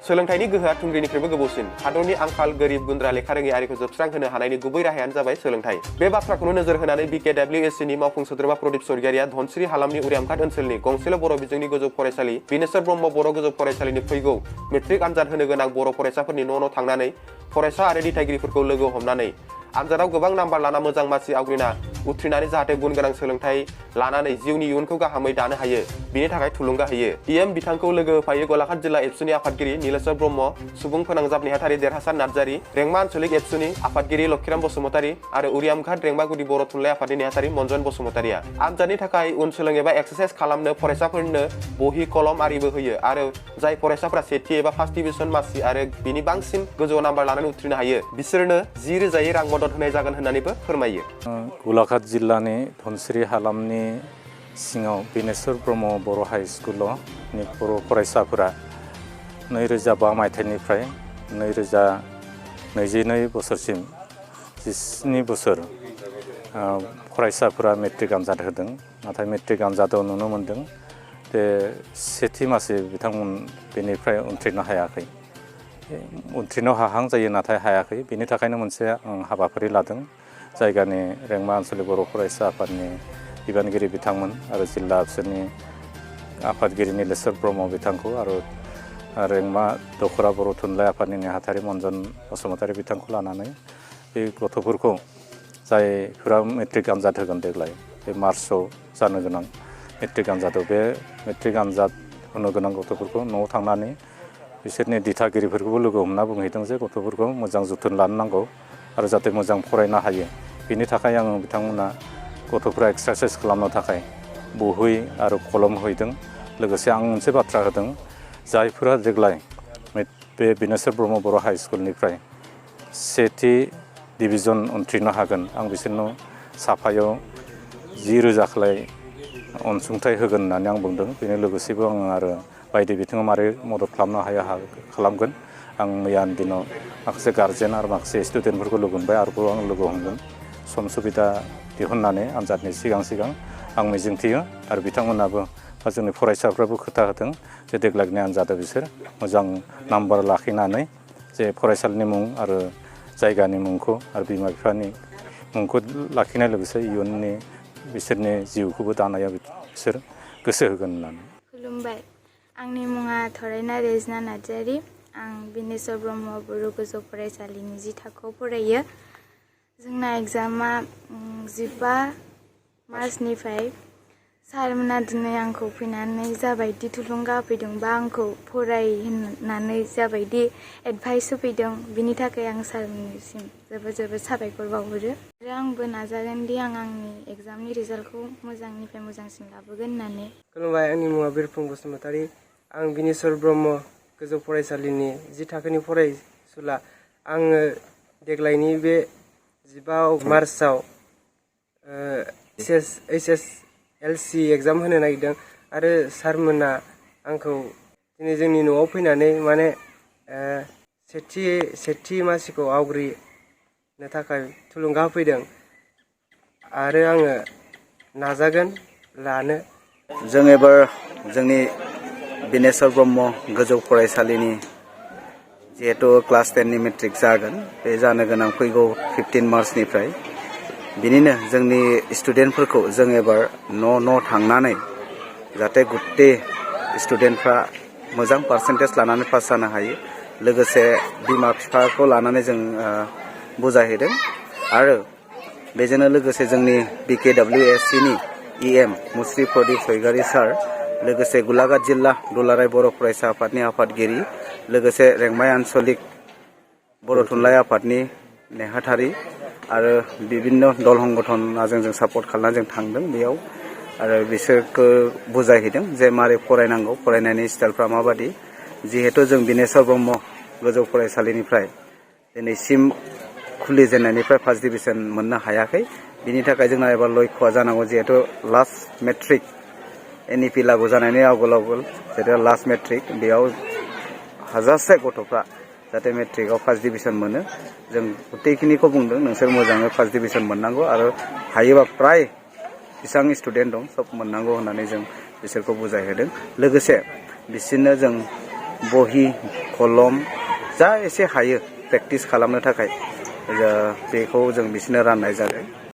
सोलोंथाइनि गोहोआ थुंग्रिनिख्रुइबो गोबावसिन। हादरनि आंखाल, गोरिब, गुन्द्रा, लेखा रोङि आरिखौ जोबस्रांहोनो हानायनि गुबै राहायानो जाबाय सोलोंथाइ। बे बाथ्राखौनो नोजोर होनानै BKWSCनि मावफुं सोद्रोमा प्रदीप स्वरगियारिया धनसिरि हालामनि उरियामघाट ओनसोलनि गंसेल' बर' बिजोंनि गोजौ फरायसालि बिनेश्वर ब्रह्म बर' गोजौ फरायसालिनि फैगौ मेट्रिक आनजाद होनो गोनां बर' फरायसाफोरनि न' थांनानै फरायसा आरो दिथागिरिफोरखौ लोगो हमनानै आनजादाव गोबां नाम्बार लाना मोजां मासि आवग्रिना उथ्रिनानै जाहाथे गुन गोनां सोलोंथाइ लानानै जिउनि इयुनखौ गाहामै दानो हायो बिनि थाखाय थुलुंगा होयो। इएम बिथांखौ लोगो होफायो गलाघाट जिल्ला एबसुनि आफादगिरि नीलेश्वर ब्रह्म, सुबुं फोनांजाब नेहाथारि देरहासार नार्जारि, रेंमा आन्चलिक एबसुनि आफादगिरि लक्षीराम बसुमतारी आरो उरियामघाट रेंमा गुदि बर' थुनलाइ आफादनि नेहाथारि मनजन बसुमतारीया आनजादनि थाखाय उन सोलों एबा एक्सारसाइज खालामनो फरायसाफोरनो बहि कलम आरिबो होयो आरो जाय फरायसाफोरा सेथि एबा फार्स्ट डिभिजन मासि आरो बिनि बांसिन गोजौ नाम्बार लानानै उथ्रिनो हायो बिसोरनो 10,000 रां मदद होनाय जागोन होननानैबो फोरमायो। गलाघाट जिल्लानि धनसिरि हालामनि सिङाव बिनेश्वर ब्रह्म बर' हाइ स्कुलाव बर' फरायसाफोरा 2005 मायथाइनिफ्राय 2022 बोसोरसिम 17 बोसोर फरायसाफोरा मेट्रिक आनजाद होदों। नाथाय मेट्रिक आनजादाव नुनो मोन्दों जे सेथि मासि बिथांमोन बेनिफ्राय उथ्रिनो हायाखै। उथ्रिनो हाहां जायो नाथाय हायाखै। बेनि थाखायनो मोनसे हाबाफारि लादों जायगानि रेंमा आन्चलिक बर' फरायसा आफादनि बिबानगिरि बिथांमोन आरो जिल्ला एबसुनि आफादगिरि नीलेश्वर ब्रह्म बिथांखौ आरो रेंमा दखरा बर' थुनलाइ आफादनि नेहाथारि मनजन बसुमतारी बिथांखौ लानानै बे गथ'फोरखौ जायफोरा मेट्रिक आनजाद होगोन देग्लाय बे मार्चआव जानो गोनां मेट्रिक आनजादाव बे मेट्रिक आनजाद होनो गोनां गथ'फोरखौ न'आव थांनानै बिसोरनि दिथागिरिफोरखौबो लोगो हमना बुंहैदों जे गथ'फोरखौ मोजां जोथोन लानो नांगौ आरो जाहाथे मोजां फरायनो हायो। बिनि थाखाय आङो बिथांमोना गथ'फोरा एक्सारसाइज खालामनो थाखाय बहि आरो कलम हैदों। लोगोसे आं मोनसे बाथ्रा होदों जायफोरा देग्लाय बे बिनेश्वर ब्रह्म बर' हाइ स्कुलनिफ्राय सेथि डिभिजन उथ्रिनो हागोन आं बिसोरनो साफायाव 10,000 खालाय अनसुंथाइ होगोन होननानै आं बुंदों। बेनि लोगोसेबो आङो आरो बायदि बिथिङाव मारै मदद खालामनो हायो खालामगोन। आं मैयानि दिनाव माखासे गार्जेन आरो माखासे स्टुडेन्टफोरखौ लोगो मोनबाय आरोबाव आं लोगो हमगोन सम सुबिदा दिहुननानै आनजादनि सिगां आं मिजिंथियो आरो बिथांमोनाबो बा जोंनि फरायसाफ्राबो खोथा होदों जे देग्लायनि आनजादाव बिसोर मोजां नाम्बार लाखिनानै जे फरायसालिनि मुं आरो जायगानि मुंखौ आरो बिमा बिफानि मुंखौ लाखिनाय लोगोसे इयुननि बिसोरनि जिउखौबो दानायाव बिसोर गोसो होगोन होननानै। खुलुमबाय, आंनि मुङा थरायना रेजना नार्जारि। आं बिनेश्वर ब्रह्म बर' गोजौ फरायसालिनि 10 थाखोआव फरायो। जोंना एग्जामा 15 मार्चनिफ्राय सारमोना दिनै आंखौ फैनानै जाबायदि थुलुंगा होफैदोंबा आंखौ फराय होननानै जाबायदि एडभाइस होफैदों बिनि थाखाय आं सारमोननिसिम जोबोद साबायखर बावहरो आरो आंबो नाजागोन दि आं आंनि एग्जामनि रिजाल्टखौ मोजांनिफ्राय मोजांसिन लाबोगोन होननानै। खुलुमबाय, आंनि मुङा बिरफुं बसुमतारी। आं बिनेश्वर ब्रह्म गोजौ फरायसालिनि 10 थाखोनि फरायसुला। आङो देग्लायनि बे 15 मार्चआव HSLC एग्जाम होनो नागिरदों आरो सारमोना आंखौ दिनै जोंनि न'आव फैनानै माने सेथि मासिखौ आवग्रिनो थाखाय थुलुंगा होफैदों आरो आङो नाजागोन लानो। जों एबार जोंनि बिनेश्वर ब्रह्म गोजौ फरायसालिनि जिहेतु क्लास 10नि मेट्रिक जागोन बे जानो गोनां फैगौ 15 मार्चनिफ्राय बिनिनो जोंनि स्टुडेन्टफोरखौ जों एबार न' थांनानै जाहाथे गुट्टे स्टुडेन्टफ्रा मोजां पार्सेन्टेज लानानै पास जानो हायो लोगोसे बिमा बिफाखौ लानानै जों बुजायहैदों आरो बेजोंनो लोगोसे जोंनि BKWSCनि EM मुस्रि प्रदीप स्वरगियारि सार लोगोसे गलाघाट जिल्ला दुलाराय बर' फरायसा आफादनि आफादगिरि लोगोसे रेंमाइ आन्चलिक बर' थुनलाइ आफादनि नेहाथारि आरो बिभिन्न दल संगठनजों जों सापर्ट खालामना जों थांदों बेयाव आरो बिसोरखौ बुजायहैदों जे मारै फरायनांगौ फरायनायनि स्टाइलफ्रा माबादि जिहेतु जों बिनेश्वर ब्रह्म गोजौ फरायसालिनिफ्राय दिनैसिम खुलिजेननायनिफ्राय फार्स्ट डिभिजन मोननो हायाखै बिनि थाखाय जोंना एबार लक्ष्यआ जानांगौ जिहेतु लास्ट मेट्रिक NEP लागु जानायनि आवगोल जेरै लास्ट मेट्रिक बेयाव हाजारसे गथ'फ्रा जाहाथे मेट्रिकआव फार्स्ट डिभिजन मोनो जों गथैखिनिखौ बुंदों नोंसोर मोजाङै फार्स्ट डिभिजन मोननांगौ आरो हायोबा प्राय बेसेबां स्टुडेन्ट दं सब मोननांगौ होननानै जों बिसोरखौ बुजायहोदों लोगोसे बिसोरनो जों बहि कलम जा एसे हायो प्रेक्टिस खालामनो थाखाय बेखौ जों बिसोरनो राननाय जादों।